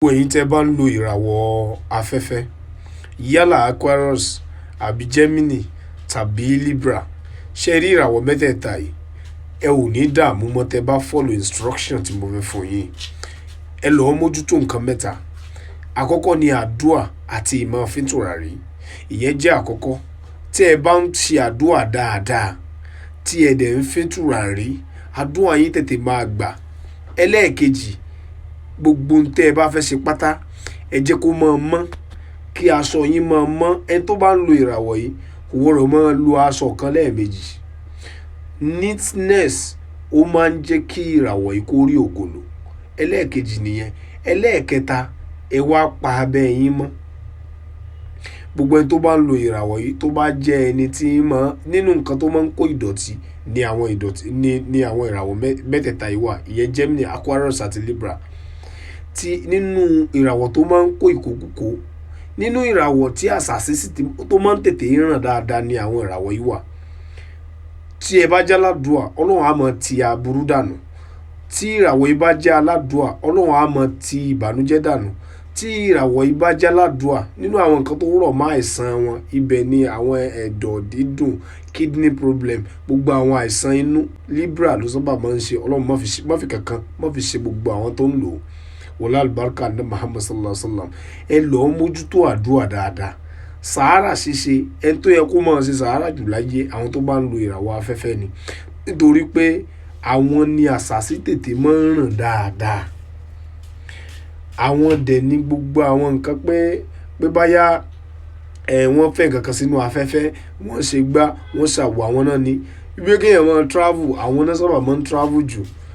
Gbogbo ẹ̀yin tẹ́ bá ń lo ìràwọ̀ afẹ́fẹ́, yálà Aquarius àbí Gemini tàbí Libra, ṣé ẹ rí ìràwọ̀ mẹ́tẹ̀ẹ̀ta yìí? Ẹ ò ní dààmú mọ́ tẹ́ bá follow instruction tí mo fẹ́ fún yín. Ẹ lọ́ọ́ mójútó nǹkan mẹ́ta. Àkọ́kọ́ ni àdúà àti ìmọ̀ fín tùràrí. Ìyẹn jẹ́ àkọ́kọ́. Tí ẹ bá ń ṣe àdúà dáadáa, tí ẹ dẹ̀ ń fín tùràrí, àdúà yín tètè máa gbà. Ẹlẹ́ẹ̀kejì, gbogbo ohun tí ẹ bá fẹ́ ṣe pátá, ẹ jẹ́ kó máa mọ́, kí aṣọ yín máa mọ́. Ẹni tó bá ń lo ìràwọ̀ yìí kò gbọdọ̀ máa lo aṣọ kan lẹ́ẹ̀mejì. Neatness ó máa ń jẹ́ kí ìràwọ̀ yìí kó rí ògo lò. Ẹlẹ́ẹ̀kejì nìyẹn. Ẹlẹ́ẹ̀kẹta, ẹ wá pa abẹ́ yín mọ́. Gbogbo ẹni tó bá ń lo ìràwọ̀ yìí tó bá jẹ́ ẹni tí ń mọ̀ nínú nǹkan tó máa ń kó ìdọ̀tí ní àwọn ìdọ̀tí ní àwọn ìràwọ̀ mẹ́tẹ̀ẹ̀ta yìí wà. Ìyẹn Gemini, Aquarius àti Libra. Tí nínú ìràwọ̀ tó máa ń kó ìkókúkó, nínú ìràwọ̀ tí àsàsí sì ti tó máa ń tètè ràn dáadáa ní àwọn ìràwọ̀ yìí wà. Tí ẹ bá jẹ́ aládùà, Ọlọ́run á máa ti aburú dànù. Tí ìràwọ̀ yìí bá jẹ́ aládùà, Ọlọ́run á máa ti ìbànújẹ́ dànù. Tí ìràwọ̀ yìí bá jẹ́ aládùà, nínú àwọn nǹkan tó rọ̀ mọ́ àìsàn wọn, ibẹ̀ ni àwọn ẹ̀dọ̀ dídùn, kidney problem, gbogbo àwọn àìsàn inú, Libra ló sábà máa ń ṣe. Ọlọ́run má fi ṣe, má fi kankan, má fi ṣe gbogbo àwọn tó ń lò ó. Wọlá àlùbáríkà ní Muhammad sallallahu alaihi wasallam. Ẹ lọ́ọ́ mójútó àdúà dáadáa. Sàárà ṣíṣe, ẹni tó yẹ kó máa ṣe sàárà jù láyé, àwọn tó bá ń lo ìràwọ̀ afẹ́fẹ́ ni. Nítorí pé àwọn ni àsàsí tètè máa ń ràn dáadáa. Àwọn dẹ̀ ní gbogbo àwọn nǹkan pé báyá ẹ wọ́n fẹ́ nǹkan kan sínú afẹ́fẹ́, wọ́n ṣe gbá, wọ́n ṣàwọ̀, àwọn náà ni. Bí kí èèyàn máa travel, àwọn náà sábà máa ń travel jù.